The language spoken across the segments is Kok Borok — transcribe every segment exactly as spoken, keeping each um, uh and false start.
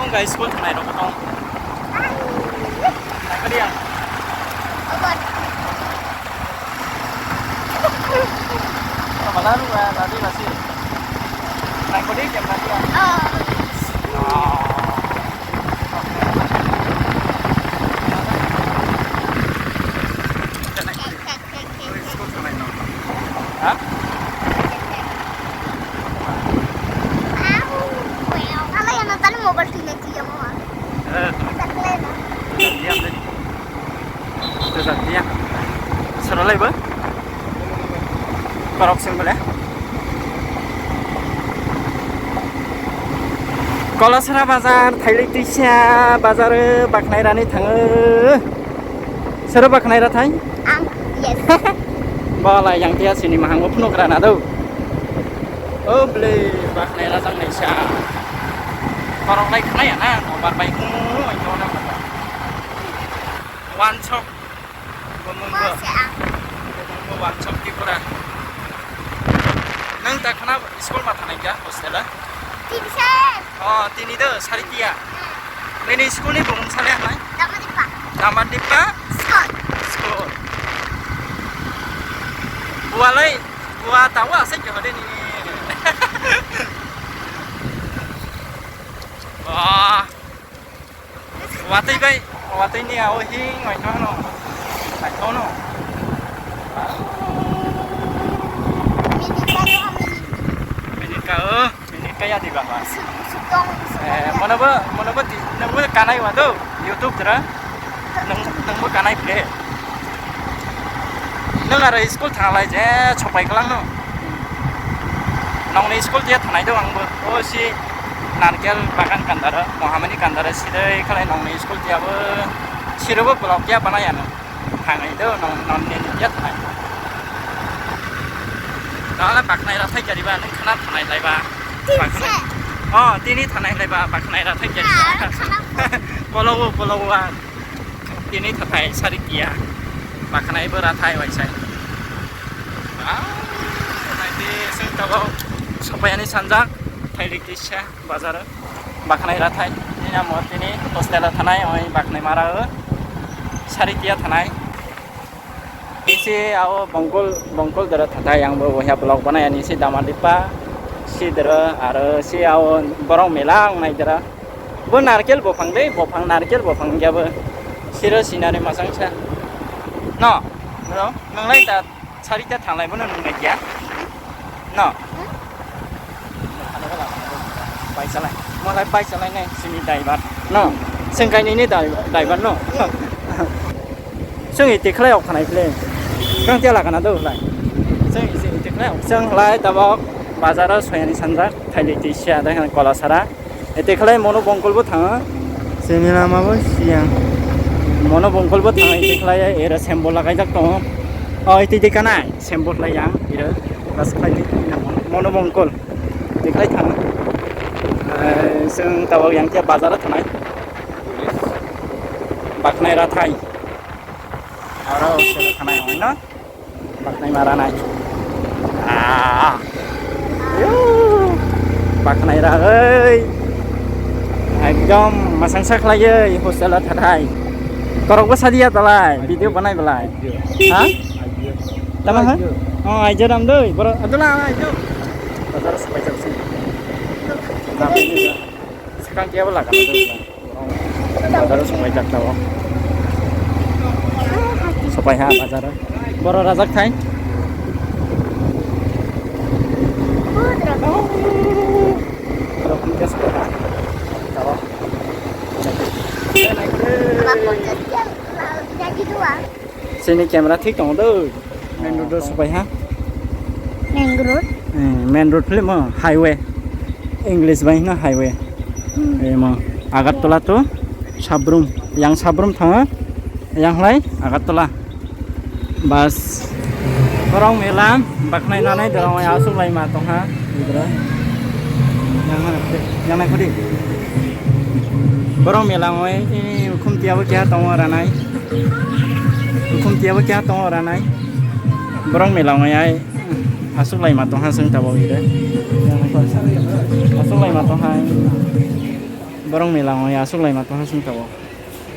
Guys, school thangnai rok tong. Naikha di ang. Mala nung ba, ladi lasi. Naikha di, jam ladi ang. Ha? Ala yana tani mobile twi nai twi yamo. Eh. Twi jak liya. Twi jak liya. Soro lai bo? Korok sing bole. Kolasra bazar, thailai twisa bazar, baknai rani thango. Sero baknai ra thai? Ang, yes. Balai yang tia sini mahang o phunuk rana do. O ble baknai ra jang naisa. Korok lai khnai ya na, no bar bai kunu ai to na kata. Wansok. Bo mung bo. Bo mung bo wansok Tripura. Nang ta khana school ma thanai kya hostel a? Tini se. Oh, tini do sari tia. Nini school ni bumung sale hai? Damadipa. Damadipa? School. School. Bualai, bua tawa ase kyo hode nini. Wah. Watui bai, watui ni ao hing bai no no. Bai no no. Minit ka o. Ini kaya di bang ba? Sutong, sutong. Eh, mana ba, mana ba di, nang ba kanai wa do, YouTube dra. Nang, nang ba kanai ple. Nang ara school thanglai je, chopai kalang no. Nang ni school dia thanai do ang bo. O si narkel bagan kandara, Mohamani kandara sidai kalai nang ni school dia bo. Siro bo blog dia banai ano. Thangnai do, non, non ni ya thangnai. Dala baknai ra thai kari ba, nung khana thangnai lai ba. Baknai. Oh, tini thangnai lai ba, baknai ra thai kari ba. Polo wo, polo wo. Tini thathai sari kia. Baknai bo ra thai wai sai. Ah, nai di sing tabo. Sopai ani sanjak, thai lik di sa. Bazar baknai ra thai. Nini amo tini hostel o thanai, oi baknai mara o. Sari tia thanai. Isi ao bongkol, bongkol dara thathai, ang bo wahya blog banai ani si dama dipa. Si dara aro si ao borok mela ang nai dara. Bo narkel bophang dei, bophang narkel bophang ya bo. Siro sinari masang sa. No, no, nang lai ta. Sarita thanglai bono nung nai kya? No. Bai chalai. Malai bai chalai nai sini driver. No. Sengkai nini dai-, driver no. Sung iti khlai ok khanai khle. Kang tia lagana do lai. Sung iti, iti khlai ok. Sung lai tabok bazar o soyani sanjak thaili tisa dai kola sara. Ete khlai mono bongkol bo thanga. Sini lama bo siya. Mono bongkol bo thanga ete khlai era sembo lagai jak tongo. O ete de kanai sembo khlai yang era. Bas khlai di mono bongkol. Ete khlai thanga. Eh, sung tabok yang khe bazar o thanai. Baknai ra thai. Aro sero thanai hoi na. Baknai mara nai. Ah. Yuh. Baknai ra oi. Ekdom masang sak lai oi hostel a thathai. Korok bo sadia talai video banai belai. Ha? Tama ha? Oh, aija ram doi. Boro adola aija. Bazar sapai jak sini. Sakang kia bela kan. Bazar o sopai jak tabok. Sopai ha bazar o. Boro rajak thai. Boro phung khe sopai ha. Tabok. Sini camera thik tongo do. Main road o sopai ha. Main road? Eh, main road film o highway. English bai hino highway. Hmm. Eh, mo Agartala to Sabrum. Yang Sabrum thanga. Yang hlai Agartala. Bas. Borok mela baknai nanai dorong asuk lai ma tongha. Yang, yang nai khudi. Borok mela ngoi, eh, khum tiya bo keha tongo ranai. Khum tiya bo keha tongo ranai. Borok mela ngoi ai asuk lai ma tongha sung tabok ire. Asuk lai ma tongha. Borok ni lama ya aswk lai ma tong sing tabok.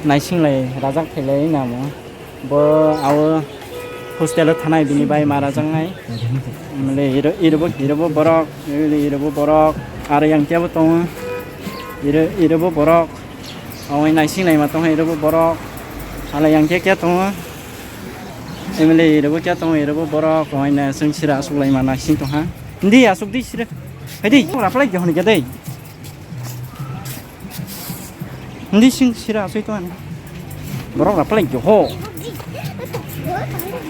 Naising lai rajak thai lai namo. Bo abo hostel o thanai bini bai ma rajak nai. Mle iro, iro bo, iro bo borok, iro, iro bo borok. Aro yang kebo tongo. Iro, iro bo borok. Abo naising lai ma tong iro bo borok. Hala yang kya kya tongo. Emily, iro bo kya tongo, iro bo borok, ohaina chwng sira aswk lai ma naising tong ha. Hindi aswk di sira. Hai di, ora plai ge honi ge dei. Hindi sing sira aswk tong ani. Borok ra plai ge ho.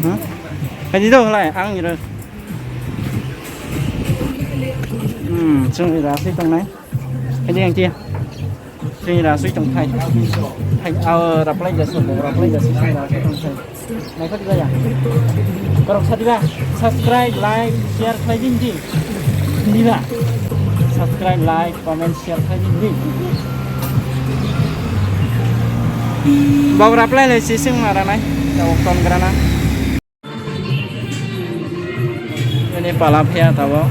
Hmm? Hai di do lai, ang iro. Hmm, chwng ira aswk tong nai. Hai di ang tia. Chini ra sui tong thai. Hai, ah, raplai jasa, raplai jasa, chini ra sui tong thai. Naikha diba ya? Korok sa diba? Subscribe, like, share khlai din di. Diba? Subscribe, like, comment, share khlai din di. Bok raplai lai sising maranai. Tau kon grana. Ini pala phiya tabok.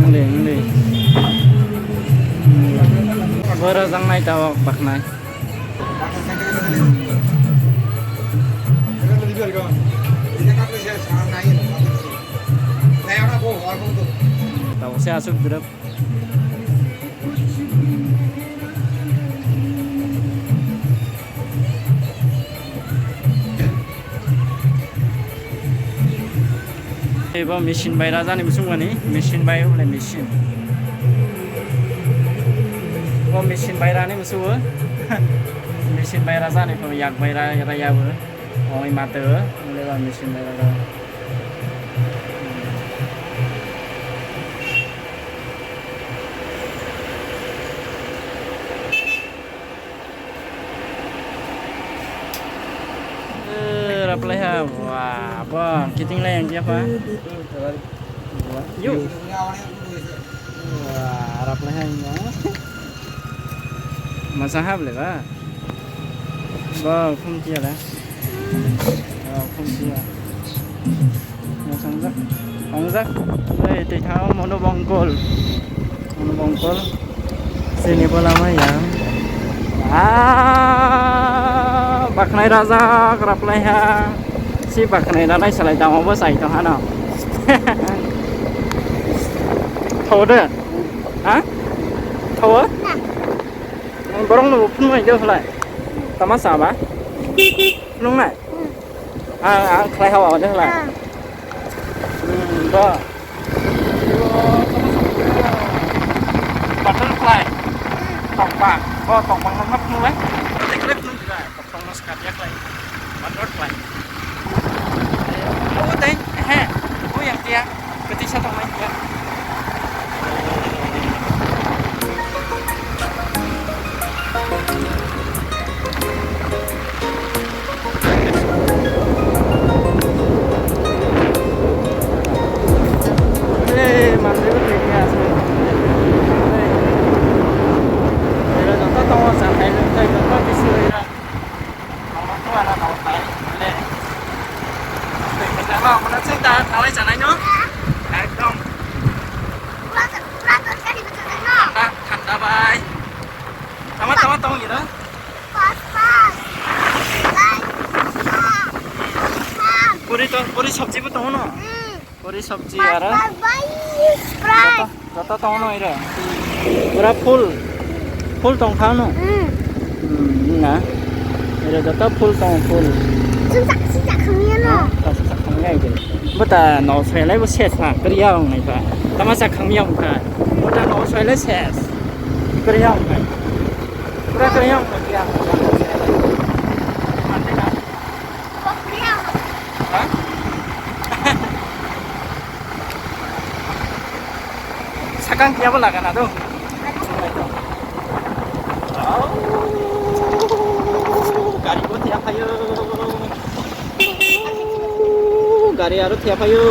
Muli, muli. Boro jang nai tabok baknai. Tabok se aswk drop. Ebo machine bai rajani muchung mani, machine bai hwnle machine. Bo machine bai rani muchungo. Machine bai rajani bo yak bai ra, ra ya bo. Oi mate, hwnle ba machine bai ra. Eh, raplai ha, wah, bang, kiting lai yang dia pa? Yuk. Wah, raplai ha yang. Masa hab le ba? Bang, phung kia la. Bang, phung kia. Sangjak, sangjak. Ei, twi thang mono bongkol. Mono bongkol. Sini bola ma yang. Ah, baknai rajak raplai ha. Si baknai ranai salai damo bo sai tong hano. Thaw de? Ha? Thaw? Borok no phun mai de khlai. Tama sa ba? Nung nai? Ang, ang khlai hawa de khlai. Ah. Hmm, ba. Butterfly. Tongpang. Bo tongpang nang nap nung lai. Tongpang nang skap ya khlai. Butterfly. Oh, tei, he. Oh, yang tia. Kati sa tong mai tia. Thanda, thanda bai. Tama, tama, tong ira. Pas, pas. Lai, pas, pas. Puri to, puri sabji bo tongo no? Hmm. Puri sabji pas, aro? Pas, bai, Sprite. Joto, joto tongo no ira. Pura full. Full tong kha no? Hmm. Hmm, na. Ira joto full tongo, full. Sungsa, sungsa khamiya no? Ha, sungsa khamiya ide. Bota no selai bo ses na, kariya ong nai ba. Tama sa khamiya ong kha. Bota no selai ses. Kariya ong nai. Pura kaya ang kaya. Ha? Sakang kaya ba laga na do. Au, gari bo thiya phayo. Gari aro thiya phayo.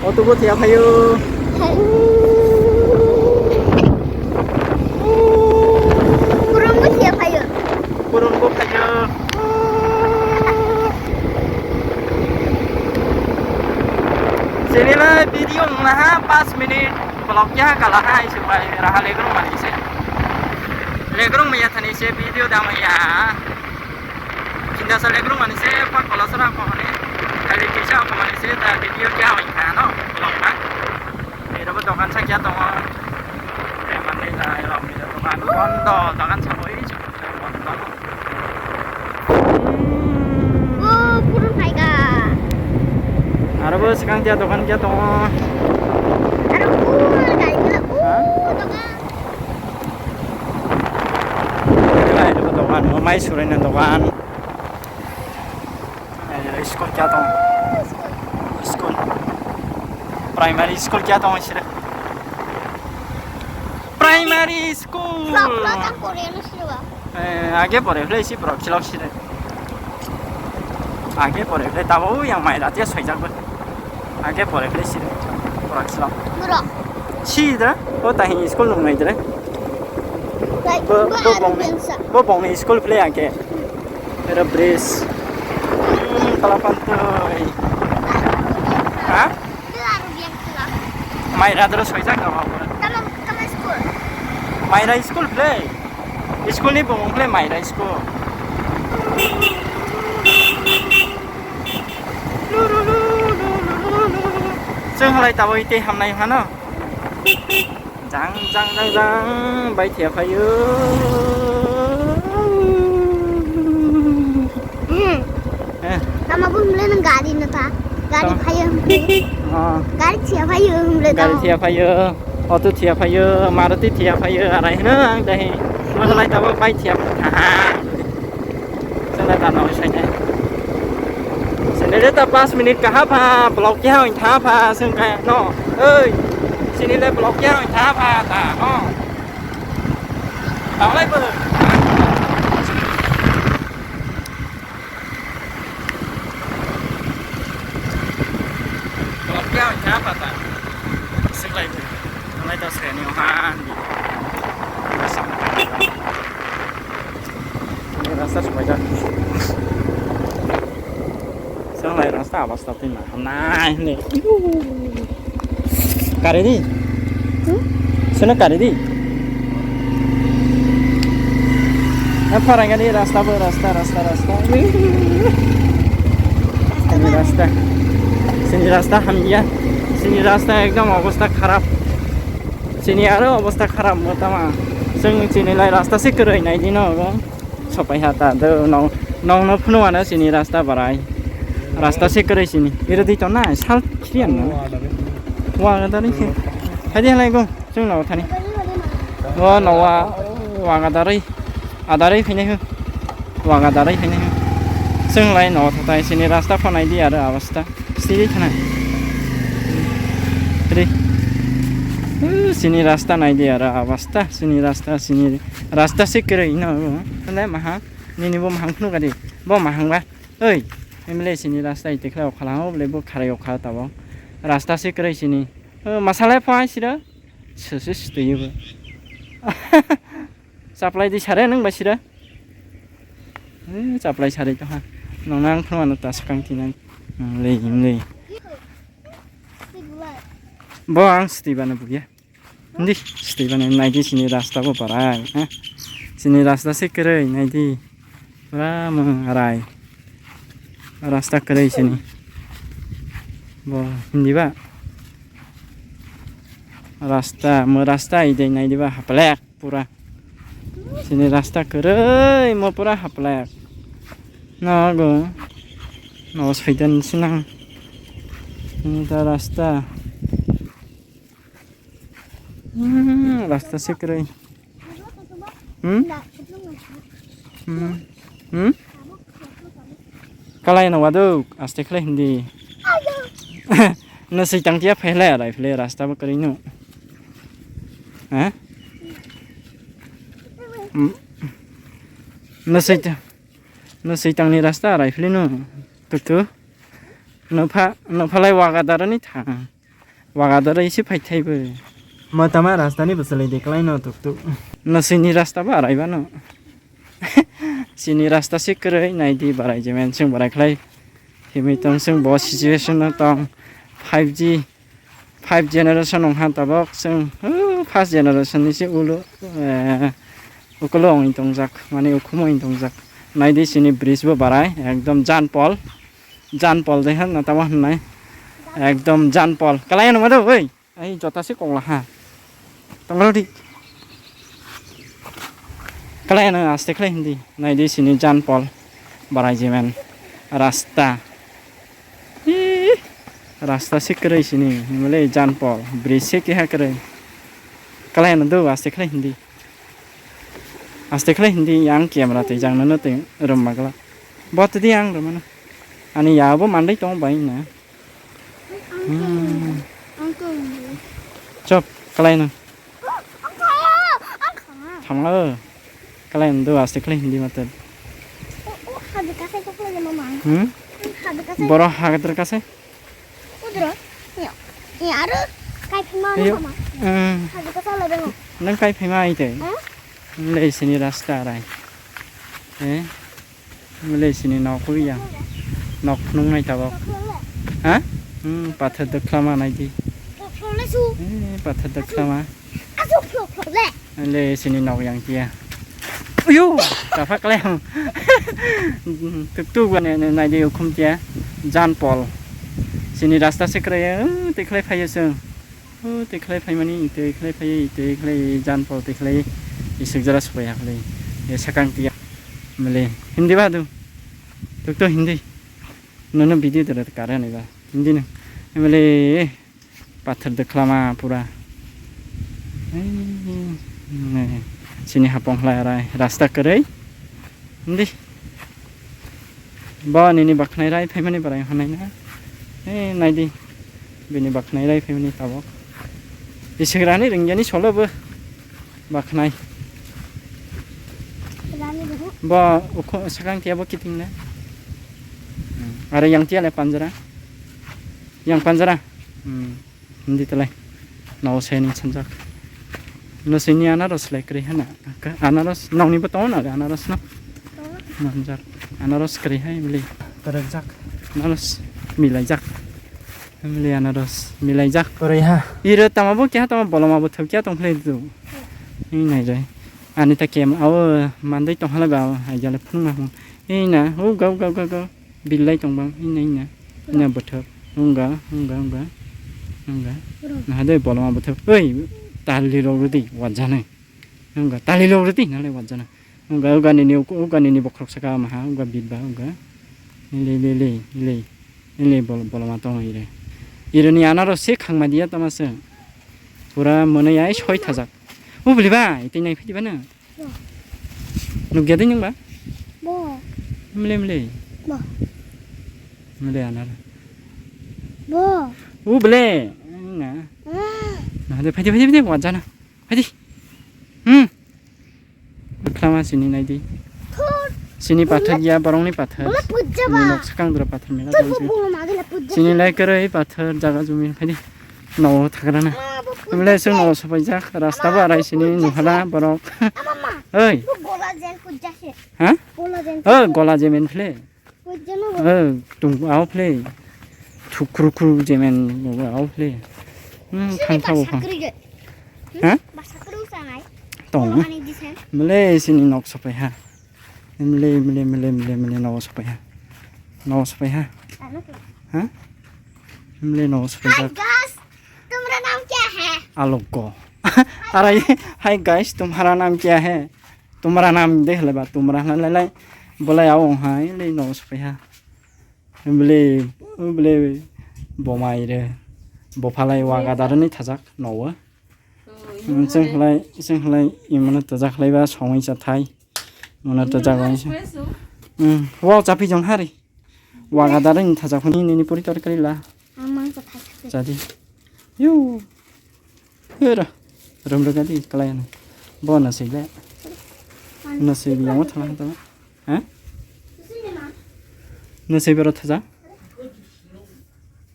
Auto bo thiya phayo. Kurung bo thiya phayo. Kurung bo phayo. Chini lai video wngna ha, pas minute. Vlog ya kala hai se bai raha legrung mani se. Legrung maya thani se video da maya. Kinda sa legrung mani se pa kola sara ko hane. Kali kisa ko mani se ta video kya wai kha no vlog ma. Ero bo dokan sa kya tongo. Te mani da ero mi dokan bondo dokan sa boi. Bondo. Oh, purun phaikha. Aro bo swkang tiya dokan khe tongo. Aro purun gari khe, oh, ha? Dokan. Aro bo dokan, bo mai suraina dokan. Eh, school kya tongo? School. Primary school kya tongo sire? Primary school. Vlog, vlog ang pore ano sire ba. Eh, age pore phlai si borok khilok sire. Age pore phlai tabo yang mai ratia soijak bo. Age pore phlai sire. Borok khilok. Borok. Si da? O tahi school nung nai dre. Bo, bo bongni, bo bongni school phlai age. Era bridge. Hmm, tala pantoi. Ha? Mai radro soijak tabo. Tamo, tamo school. Mai ra school phlai. School ni bumung khe Maira school. Chwng halai tabuk tei hamnai hano. Jang jang jang jang bai thia phaio. Hmm. Eh. Tamo bumle nang gari no ta. Gari phaio hwnle. Ah. Gari thia phaio hwnle. Gari thia phaio. Auto thia phaio, Maruti thia phaio, arai hino ang dahi. Mahalai tabo bai thia phaha. Sene ta nong sene. Sene le ta pas minute kaha pha, block ya oi tha pha, sung ka no. Oi. Sini le block ya oi tha pha ta no. Tawlai bo. Tolok ya, ya, pata. Siklai, nalai ta seni ohan. Rasta subai jak. Sanglai rasta abas tapi mah. Nah, ini. Kare di. Hmm? Seno kare di. Eh, parang ani rasta bo, rasta, rasta, rasta. Sini rasta. Sini rasta hamya. Sini rasta ekdom obosta kharap. Sini aro obosta kharap motama. Sing sini lai rasta se kwrwi nai dino obo. Sopai ha ta do nong nong no phunu ano sini rasta barai. Rasta se kwrwi sini. Iro di to na sal khiyan na. Wa ga dari khe. Hadi halai go. Chwng no thani. Wa no wa wa ga dari. Adari phine hu. Wa ga dari phine hu. Chwng lai no thatai sini rasta phanai di aro abasta. Siri thana. Ri. Uh, sini rasta nai di aro abasta. Sini rasta sini rasta se kwrwi no. Ande maha. Nini bo mahang phunu gadi. Bo mahang ba. Oi. M L A sini rasta ite khlai okhala ho bole bo kharai okha tabo. Rasta se kwrwi sini. Uh, masala phai sira. Sese sitwi bo. Chaplai di sare nang bai sira. Eh, chaplai sare to ha. Nong nang phano ano ta swkang tinang. Lei lei. Bo ang sitwi bana buya. Hindi, sitwi bana nai di sini rasta bo parai, ha? Sini rasta se kwrwi nai di. Pura mung arai. Rasta kwrwi sini. Bo hindi ba? Rasta, mo rasta idai nai di ba haplek pura. Sini rasta kwrwi mo pura haplek. Nogo. No soitan sinang. Ini ta rasta. Hmm, rasta se kwrwi. Hmm? Hmm? Hmm? Kalai no waduk, aste khlai hindi. No sui tang tia phailai arai phailai rasta bo kwrwi no. Ha? Hmm? No sui ta-, no sui tang ni rasta arai phailai no. Tuk tuk. No pha, no phalai waga darani thang. Waga doro isi phaithai bo. Motama rasta ni bwswlwi de kwlai no tuk tuk. No sini rasta bo arai bano. Sini rasta se kwrwi nai di barai jemen sing barai khlai. Himwi tong sing bo situation no tong five G, five generation wngkha tabok chwng, uh, first generation ni se ulo, eh, ukulo wngwi tongjak, mane ukhumo wngwi tongjak. Naidi sini bridge bo barai, ekdom janpol, janpol de hwn tamo hwnwi, ekdom janpol. Kalai ano mado, oi, ai jota se kok laha. Tongro di. Kalai ano aste khlai hindi, naidi sini janpol, barai jemen, rasta. Ih, rasta se kwrwi sini, himlai janpol, bridge se keha kwrwi. Kalai ano do, aste khlai hindi. Aste khlai hindi, yang camera twi jang nano twi rum magla. Bo twi ang rum ano. Ani ya bo mandai tong bai na. Hmm. Chop, kalai no. Thamla. Kalai no do, aste khlai hindi matel. Hmm? Boro hagatar kasai. Udro. Ya. Ya, aru kai phima. Ayo. Hmm. Hadu kasa lo dong. Nang kai phima ai te. Hmm? Lei sini rasta rai. Eh? Lei sini nok hui yang. Nok nung nai tabok. Ha? Hmm, pathar dwkhlama nai di. Phlok phlok le su. Eh, pathar dwkhlama. Asu phlok phlok le. Le sini nok yang tia. Uyu, kaphak le. Tuk tuk ne, ne, nai di ukhum tia. Janpol. Sini rasta se kwrwi, uh, tikhlai phaio chwng. Oh, tikhlai phaimani, tikhlai phai, tikhlai janpol, tikhlai isuk jora supai haklai. E sakang tia. Mele, Hindi ba du? Tuk tuk Hindi. Nono video dara kare nai ba. Hindi no. Mele, pathar dwkhlama pura. Ei, ne, sini hapong hlai arai, rasta kwrwi. Hindi. Bo nini bakhnai rai phaimani barai honai na. Ei, naidi. Bini bakhnai rai phaimani tabok. Isigrani ringyani solo bo bakhnai. Rani dulu. Bo ukho sakang tia bo kiting na. Hmm. Are yang tia le panjara. Yang panjara. Hmm. Hindi talai. Nao sai ning sanjak. No sini anaros le kri hana. Ka anaros nao ni bo tongo na anaros no. Manjak. Anaros kri hai bili. Terjak. Anaros milai jak. Bili anaros milai jak. Kri ha. Iro tama bo kya tama boloma bo thok kya tong khlai du. Ini nai jai. Ani ta kem awo mandai tong hala ba ai jale phung ma hung. Ina, uga, uga, uga, uga. Billai tong bang, ina, ina. Ina bwthwk. Wngga, wngga, wngga. Wngga. Wrong. Naha de bolma bwthwk. Oi, tali rok rwdi, wajana. Wngga, tali rok rwdi, nalai wajana. Wngga, wngga nini, wngga nini bokhorok saka maha, wngga bidba, wngga. Lei, lei, lei, lei. Lei bol-, bolma tong ire. Ironi anaros se khangma diya tama se. Pura mwnwi ai soi thajak. O bwlwi ba, itwi nai phai diba na? Bo. Nukya dei nung ba? Bo. Mle, mle. Bo. Mle anar. Bo. U ble. Na. Ah. Na de phai de, phai de, phai de, wajana. Phai de. Hmm. Bwkhlama sini nai di. Thor. Sini pathar ya, borokni pathar. Bola pujja ba. Sini nok sakang dura pathar mela. Thor bo tongse. Bola magila pujja. Sini lai kwrwi pathar jaga jumi phai di. Nogo thagrana. Ama bo pujja. Mle sung se. Nogo sapaijak. Rasta bo arai sini nuhala borok. Ama ma. Oi. Bo gola jen pujja se. Ha? Gola jen. Oh, gola jemen phle. Pujja no. Oh, tung au phle. Thukru kru jemen au phle. Hmm, sini khang thabo khang. Sakri ge. Ha? Ba sakri sanai. Tong. Ani disen. Mle sini nok sapai ha. Mle, mle, mle, mle, mle, nogo sapai ha. Nogo sapai ha. Ano ke? Ha? Mle nogo sapai ha. Hi guys, tumra naam kya hai? Alok ko. Arai, hi guys, tumhara naam kya hai? Tumra naam de hle ba, tumra na lai lai. Bolai ao hai, le nogo sapai ha. Mle, mle, bomai re. Bophalai waga darani thajak nogo. Chwng hlai, chwng hlai, imano tejak hlaiba songwi chathai. Mano tejak bai. Hmm, wow, chapi jong hari. Waga dara ni thajak phani nini puri tor kari la. Amang chathai. Jadi. Yo. Hera. Rom ro gadi kalai na. Bo na sei le. Na sei bi yang thang ta. Ha? Na sei bero thaja.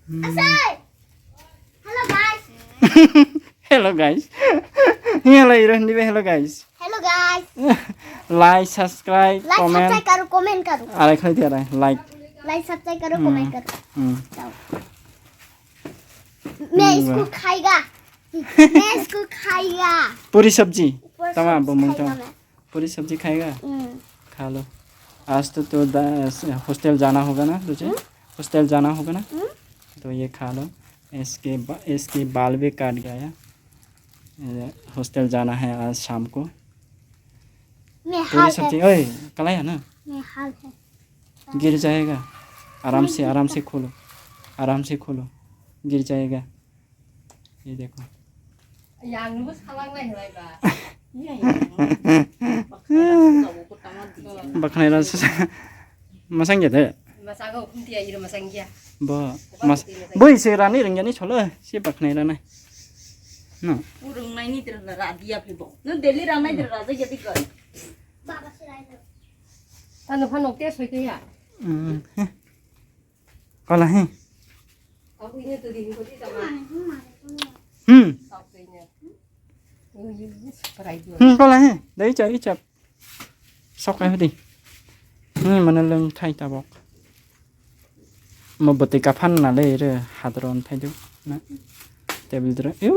Hmm. Asai. Hello guys. Hello guys. Hello iro hindi be hello guys. Hello guys. Like, subscribe, like, comment. Subscribe karo, comment karo. Arai khlai di arai, like. Like, subscribe karo, hmm, comment karo. Hmm. Chao. मैं इसको खाएगा। मैं इसको खाएगा। पूरी सब्जी। ऊपर तमा सब्जी बमंग खाएगा तमा। मैं। पूरी सब्जी खाएगा? हम्म। खा लो। आज तो, तो दा-, हॉस्टल जाना होगा ना तुझे? हम्म। हॉस्टल जाना होगा ना? हम्म। तो ये खा लो। इसके बा-, इसके बाल भी काट गया। ये हॉस्टल जाना है आज शाम को। मैं पूरी हाल सब्जी, है। ओए, कलाई है ना? मैं हाल है। गिर जाएगा। आराम से, आराम से खोलो। आराम से खोलो। गिर जाएगा। ये देखो। Yang nunggu salang lai lai ba. Iya, iya. Bakhnai rasa. Bakhnai rasa. Masang ya de. Masang ko kunti ya iro masang ya. Ba, mas, boi se rani ringyani cholo, se bakhnai rana. No. Urung nai ni tira ra dia phe bo. No Delhi ra nai tira ra ja ya di ko. Baba se rai. Tano phano ke soi ke ya. Hmm. Kala he. Aku ini tuh di hingkoti sama. Hmm. Soknya. Ini, ini super aja. Hmm, kala he. Dai cha, icha. Sok ai hudi. Hmm, mana leng thai tabok. Mo bwtwi kaphan na le re hadron thai du. Na. Table dra. Yo,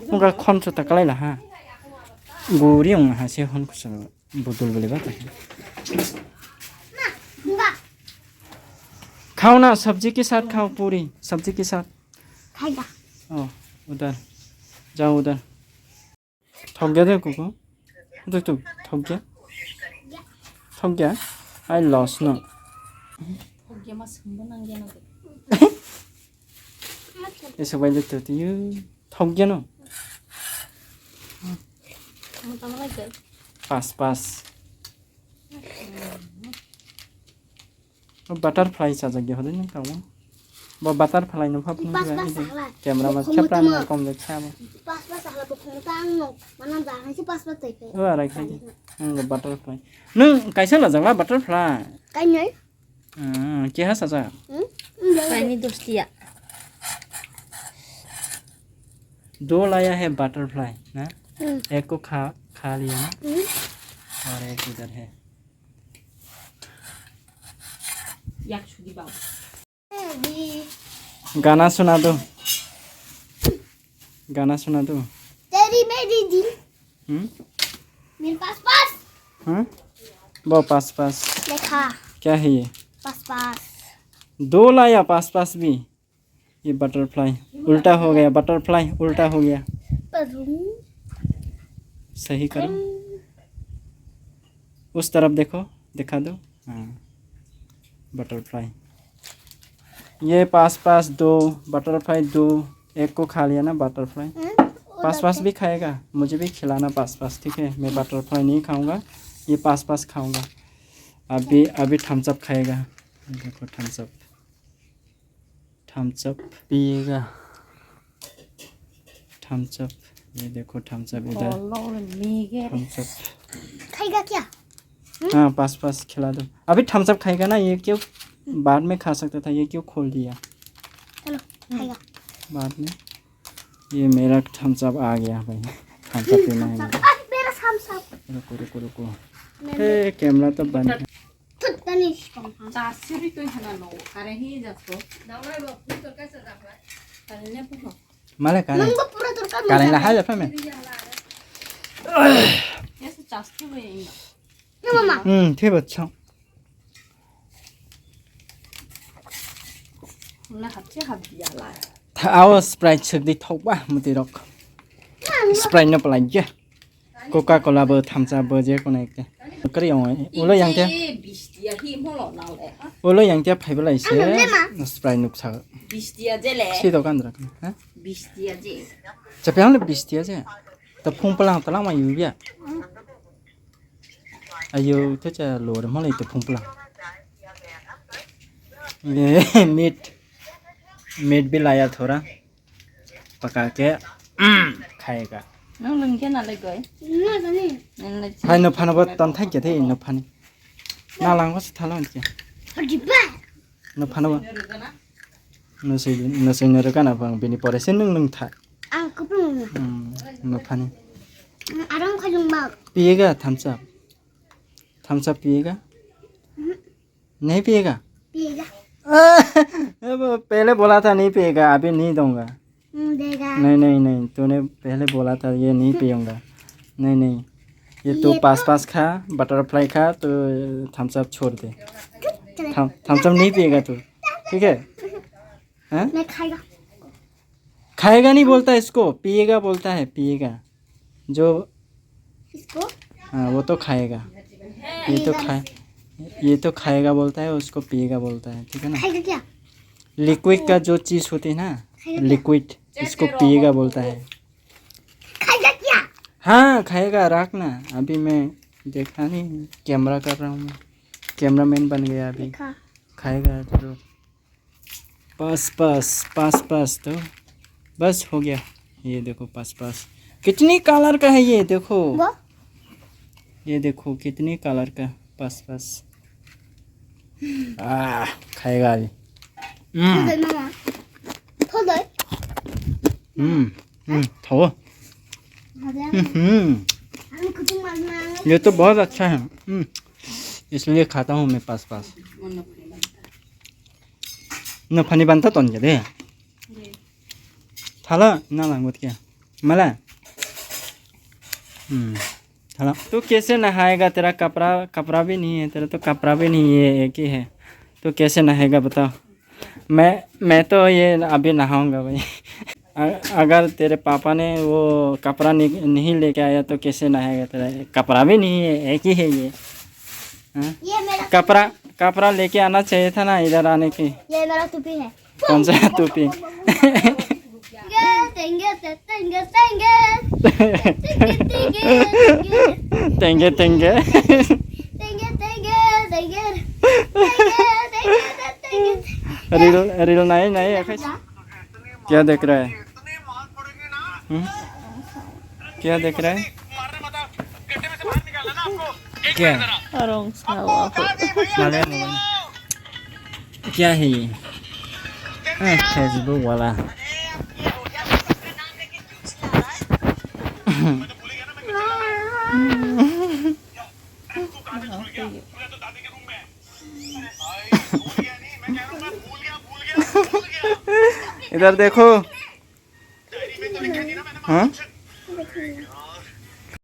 hunga khon chu ta kalai la ha. Guri ong ha se hon kusa. Budul bole ba ta. खाओ ना, सब्जी के साथ खाओ पूरी, सब्जी के साथ। खाएगा। ओ, उधर, जाओ उधर। थक गया देखो को। देख तो, थक गया। थक गया। I lost no। थक गया, मा सोंबा नांगौ ना। Esa bai le to tiyo. Thok geno. Pas, pas. O butterfly chajak ge hodai nang tamo. Bo butterfly no phap nang. Pas, pas sakla. Camera ma khepra na kom de chabo. Pas, pas sakla bo khum tang no. Mana da hai si pas, pas tai pe. O arai khai. Ang butterfly. Nung kaisa la jagla butterfly. Kai noi. Hmm, keha saja? Hmm? Kaini dos tiya. दो लाया है बटरफ्लाई ना? Hmm. एक को खा, खा लिया ना? Hmm. और एक इधर है। Yak sudi ba. गाना सुना दो। गाना सुना दो। तेरी मेरी दिल। Hmm? मेरे पास पास। Hmm? वो पास पास। देखा। क्या है ये? पास पास। दो लाया पास पास भी। ये बटरफ्लाई उल्टा हो गया, बटरफ्लाई उल्टा हो गया। परूं। सही करो। परूं। उस तरफ देखो, दिखा दो। हाँ, बटरफ्लाई। ये पास पास दो, बटरफ्लाई दो, एक को खा लिया ना बटरफ्लाई। हम्म, वो पास पास भी खाएगा, मुझे भी खिलाना पास पास, ठीक है? मैं बटरफ्लाई नहीं खाऊंगा, ये पास पास खाऊंगा। अभी, अभी थम्स अप खाएगा। देखो थम्स अप। थम्स अप पिएगा। थम्स अप, ये देखो थम्स अप इधर। Thumbs up. खाएगा क्या? हाँ, पास पास खिला दो। अभी थम्स अप खाएगा ना, ये क्यों बाद में खा सकता था, ये क्यों खोल दिया? चलो, खाएगा। बाद में। ये मेरा थम्स अप आ गया भाई। थम्स अप पीना है मुझे। आज मेरा थम्स अप। रुको, रुको, रुको। मैंने ए, कैमरा तो बंद है। Thut, tani sikong ha. Chasiri twi hana no, kare hi jasko. Male kare. Nungbo pura torkar kare la hai japhame. Yes, chasti bo inga. Ya mama. Hmm, thebo chang. Na hapchi hap dia la. Awo Sprite sik di thok ba muti rok. Sprite no palai je. Coca Cola bo thamsa bo je kono ekta. Kari ong ulo yang te. Bistiya hi molo na le. Ulo yang te phai belai se. Sprite nuk sa. Bistiya je le. Si dokan dra kan. Ha? Bistiya je. Chape ang le bistiya je. To phung palang talang ma yubya. Ayo to cha lor molo to phung palang. Meat. Meat भी लाया थोड़ा। Paka ke, mm, khaika. Nang lungke na le goi. Hai no phano bo ton thai ke thai no phani. Na lang ko thalo ke. No phano bo. No sei, no sei no rega na bang bini pore se nung nung tha. Ang kupung. Hmm, no phani. Arang khajung ma. Piyega thamsa. Thamsa piyega. नहीं पिएगा? पिएगा। अब पहले बोला था नहीं पिएगा, अभी नहीं दूंगा। हम्म, देगा। नहीं, नहीं, नहीं, तूने पहले बोला था ये नहीं पीऊंगा। नहीं, नहीं, ये तो ये तो पास पास खा, बटरफ्लाई खा, तो थम्स अप छोड़ दे। थम-, थम्स अप नहीं पिएगा तू, ठीक है? हैं? मैं खाएगा। खाएगा नहीं बोलता है इसको, पिएगा बोलता है, पिएगा। जो इसको? हाँ, वो तो खाएगा। ये तो खाएगा। खाए, ये तो खाएगा बोलता है, उसको पिएगा बोलता है, ठीक है ना? खाएगा क्या? लिक्विड का जो चीज़ होती है ना, खाएगा क्या? लिक्विड, इसको पिएगा बोलता है। खाएगा क्या? हाँ, खाएगा, रख ना। अभी मैं देखा नहीं, कैमरा कर रहा हूँ मैं। कैमरामैन बन गया अभी। देखा। खाएगा तो। पास पास, पास पास तो बस हो गया। ये देखो पास पास, कितनी कलर का है ये, देखो। वो? ये देखो कितनी कलर का पास पास। आ, खाएगा अभी। हम्म। थोड़ा। हम्म, हम्म, खाओ। हम्म। ये तो बहुत अच्छा है। हम्म। इसलिए खाता हूँ मैं पास पास। Naphani banta ton ya de. Thala na lang buat kya? Mala. Hmm. Thala. तू कैसे नहाएगा? तेरा कपड़ा, कपड़ा भी नहीं है, तेरा तो कपड़ा भी नहीं है, एक ही है। तू कैसे नहाएगा बताओ? मैं, मैं तो ये अभी नहाऊंगा भाई। अ-, अगर तेरे पापा ने वो कपड़ा नि-, नहीं लेके आया तो कैसे नहाएगा? तेरा कपड़ा भी नहीं है, एक ही है ये। हाँ? ये मेरा कपड़ा, कपड़ा लेके आना चाहिए था ना इधर आने की। ये मेरा टोपी है। कौन सा टोपी? ये तेंगे, ते-, तेंगे, तेंगे। तेंगे, तेंगे, तेंगे। तेंगे, तेंगे। तेंगे, तेंगे, तेंगे। तेंगे, तेंगे, ते-, तेंगे। रील, रील नहीं, नहीं, ऐसे। क्या देख रहा है? हम्म? क्या देख रहा है? क्या? Wrong sawa. Malayalam. क्या है ये? हाँ, Facebook वाला। इधर देखो। हाँ?